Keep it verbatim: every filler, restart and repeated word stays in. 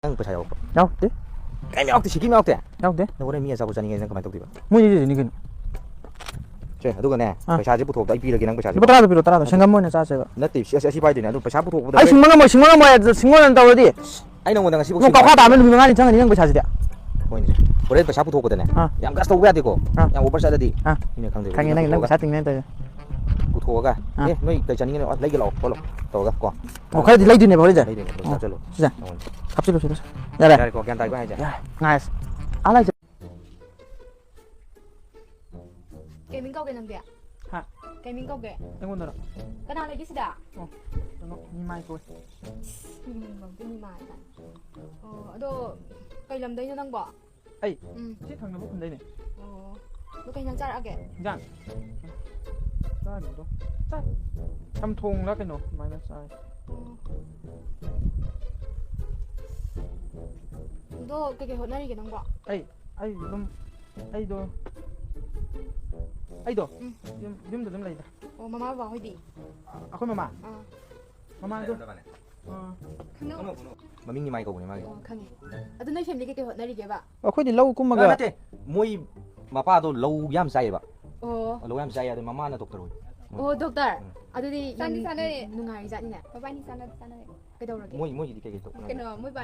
ꯅꯪ ꯄꯩꯁꯥ ꯌꯥꯎꯔꯛꯄ꯭ꯔꯣ? ꯌꯥꯎꯗꯦ꯫ ꯀꯩꯝ ꯌꯥꯎꯔꯛꯇꯦ, ꯁꯤꯀꯤ ꯑꯃ ꯌꯥꯎꯔꯛꯇꯦ? ꯌꯥꯎꯗꯦ꯫ ꯅꯪ ꯍꯣꯔꯦꯟ ꯃꯤ ꯑꯆꯥꯄꯣꯠ ꯆꯥꯅꯤꯡꯉꯦ, ꯅꯪ ꯀꯃꯥꯏꯅ ꯇꯧꯗꯣꯏꯕ? ꯃꯣꯏ ꯂꯩꯗꯣꯏꯅꯤ ꯀꯩꯅꯣ꯫ ꯁꯦ, ꯑꯗꯨꯒꯅꯦ, ꯑꯥ꯫ ꯄꯩꯁꯥꯁꯦ ꯄꯨꯊꯣꯛꯄꯗ ꯑꯩ ꯄꯤꯔꯒꯦ, ꯅꯪ ꯄꯩꯁꯥꯁꯦ ꯂꯨꯄꯥ ꯄꯨꯊꯣꯛ꯫ ꯇꯔꯥꯗꯣ ꯄꯤꯔꯣ, ꯇꯔꯥꯗꯣ꯫ ꯑꯗꯨ ꯁꯪꯒꯝ ꯑꯣꯏꯅ ꯆꯥꯁꯦꯕ꯫ ꯅꯠꯇꯦ, ꯁꯤ, ꯑꯁꯤ, ꯑꯁꯤ ꯄꯥꯏꯗꯣꯏꯅꯦ, ꯑꯗꯨ ꯄꯩꯁꯥ ꯄꯨꯊꯣꯛꯄꯗ ꯑꯩ ꯍꯣꯔꯦꯟ ꯁꯤꯡꯕ ꯉꯝꯃꯣꯏ, ꯁꯤꯡꯕ ꯉꯝꯃꯣꯏ, ꯑꯗꯨ ꯁꯤꯡꯕ ꯉꯝꯃꯣꯏ ꯇꯧꯔꯗꯤ꯫ ꯑꯩ ꯅꯉꯣꯟꯗ ꯉꯁꯤꯐꯥꯎ ꯅꯪ ꯁꯤꯡꯕ ꯀꯥꯎꯈꯥ ꯇꯥꯕꯅ ꯅꯨꯃꯤꯠ ꯃꯉꯥꯅꯤ ꯆꯪꯒꯅꯤ ꯅꯪ ꯄꯩꯁꯥꯁꯤꯗꯤ꯫ ꯍꯣꯏꯅꯦ꯫ ꯍꯣꯔꯦꯟ ꯄꯩꯁꯥ ꯄꯨꯊꯣꯛꯄꯗꯅꯦ, ꯑꯥ꯫ ꯌꯥꯝ ꯒꯁ ꯇꯧꯕ ꯌꯥꯗꯦꯀꯣ꯫ ꯑꯥ꯫ ꯌꯥꯝ ꯑꯣꯚꯔ ꯆꯠꯂꯗꯤ꯫ ꯑꯥ꯫ ꯃꯤꯅ ꯈꯪꯗꯣꯏꯕ꯫ ꯈꯪꯉꯦ, ꯅꯪ, ꯅꯪ ꯄꯨꯊꯣꯛꯑꯒ꯫ ꯄꯩꯁꯥ ꯇꯤꯡꯅꯤ ꯇꯧꯔꯤꯁꯦ꯫ ꯄꯨꯊꯣꯛꯑꯒ꯫ ꯑꯥ꯫ ꯑꯦ, ꯅꯣꯏ ꯀꯩ ꯆꯥꯅꯤꯡꯉꯤꯅꯣ? ꯑ, ꯂꯩꯒꯦ ꯂꯥꯛꯑꯣ ꯈꯣꯠꯂꯣ ꯇꯧꯔꯒ ꯀꯣ꯫ ꯑꯣ, ꯈꯔꯗꯤ ꯂꯩꯗꯣꯏꯅꯦꯕ ꯍꯣꯔꯦꯟꯁꯦ? ꯂꯩꯗꯣꯏꯅꯦ꯫ ꯑꯗꯨꯝ ꯑꯣ꯫ ꯆꯥꯁꯤꯜꯂꯣ꯫ ꯁꯤꯁꯦ꯫ ꯅꯉꯣꯟꯗ꯫ ꯍꯥꯞꯆꯤꯜꯂꯣ, ꯁꯤꯗ꯫ ꯌꯥꯔꯦ? ꯌꯥꯔꯦꯀꯣ, ꯒ꯭ꯌꯥꯟ ꯇꯥꯏꯀꯣ ꯍꯥꯏꯁꯦ? ꯌꯥꯔꯦ꯫ ꯉꯥꯏꯁꯦ꯫ ꯑꯥ, ꯂꯥꯏꯖ-꯫ ꯀꯩ ꯃꯤꯡ ꯀꯧꯒꯦ ꯅꯪꯗꯤ? ꯍꯥ? ꯀꯩ ꯃꯤꯡ ꯀꯧꯒꯦ? ꯑꯩꯉꯣꯟꯗꯔꯣ? ꯀꯅꯥ ꯂꯩꯒꯦ ꯁꯤꯗ? ꯑꯣ, ꯀꯩꯅꯣ, ꯅꯤꯃꯥꯏ ꯀꯧꯋꯦ꯫ ꯏꯁ, ꯃꯤꯡ ꯐꯧꯗꯤ ꯅꯤꯃꯥꯏ ꯀꯥꯏꯅ꯫ ꯑꯣ, ꯑꯗꯣ ꯀꯩ ꯂꯝꯗꯩꯅꯣ ꯅꯪꯕꯣ? ꯑꯩ? ꯎꯝ꯫ ꯁꯤ ꯊꯪꯅꯕ ꯈꯨꯟꯗꯩꯅꯦ꯫ ꯑꯣ, ꯑꯗꯣ ꯀꯩ ꯏꯟꯖꯥꯡ ꯆꯥꯔꯛꯑꯒꯦ? ꯏꯟꯖꯥꯡ? ꯆꯥꯔꯤꯗꯣ? ꯆꯥ-, ꯆꯝꯊꯣꯡꯂ ꯀꯩꯅꯣ ꯑꯗꯨꯃꯥꯏꯅ ꯆꯥꯏ꯫ ꯑꯣ꯫ ꯑꯗꯣ ꯀꯩꯀꯩ ꯍꯣꯠꯅꯔꯤꯒꯦ ꯅꯪꯕꯣ? ꯑꯩ? ꯑꯩ ꯑꯗꯨꯝ, ꯑꯩꯗꯣ, ꯑꯩꯗꯣ ꯎꯝ꯫ ꯌꯨꯝ, ꯌꯨꯝꯗ ꯑꯗꯨꯝ ꯂꯩꯗ꯫ ꯑꯣ, ꯃꯃꯥ ꯕꯕꯥ ꯍꯣꯏꯗꯤ? ꯑꯩꯈꯣꯏ ꯃꯃꯥ? ꯑꯥ꯫ ꯃꯃꯥꯗꯣ, ꯑꯥ꯫ ꯈꯪꯅꯧ? ꯃꯃꯤꯡ ꯅꯤꯃꯥꯏ ꯀꯧꯕꯅꯦ ꯃꯥꯒꯤ꯫ ꯑꯣ, ꯈꯪꯉꯦ꯫ ꯑꯗꯨ ꯅꯣꯏ ꯐꯦꯃꯤꯂꯤ ꯀꯩꯀꯩ ꯍꯣꯠꯅꯔꯤꯒꯦꯕ? ꯑꯩꯈꯣꯏꯗꯤ ꯂꯧ ꯀꯨꯝꯃꯒ ꯑ, ꯅꯠꯇꯦ꯫ ꯃꯣꯏ ꯃꯄꯥꯗꯣ ꯂꯧ ꯌꯥꯝ ꯆꯥꯏꯌꯦꯕ꯫ ꯑꯣ꯫ ꯂꯧ ꯌꯥꯝ ꯆꯥꯏꯌꯦ, ꯑꯗꯩ ꯃꯃꯥꯅ ꯗꯣꯛꯇꯔ ꯑꯣꯏ꯫ ꯑꯣ, ꯗꯣꯛꯇꯔ? ꯎꯝ꯫ ꯑꯗꯨꯗꯤ ꯆꯥꯟꯗꯤ ꯌꯥꯝ ꯆꯥꯟꯅꯔꯦ꯫ ꯅꯨꯡꯉꯥꯏꯔꯤꯖꯥꯠꯅꯤꯅꯦ꯫ ꯃꯕꯥꯅꯤ ꯆꯥꯟꯅ-, ꯆꯥꯟꯅꯔꯦ꯫ ꯀꯩꯗꯧꯔꯒꯦ? ꯃꯣꯏ, ꯃꯣꯏꯒꯤꯗꯤ ꯀꯩꯀꯩ ꯇꯧ-, ꯀꯩꯅꯣ, ꯃꯣꯏ ꯕꯥ-,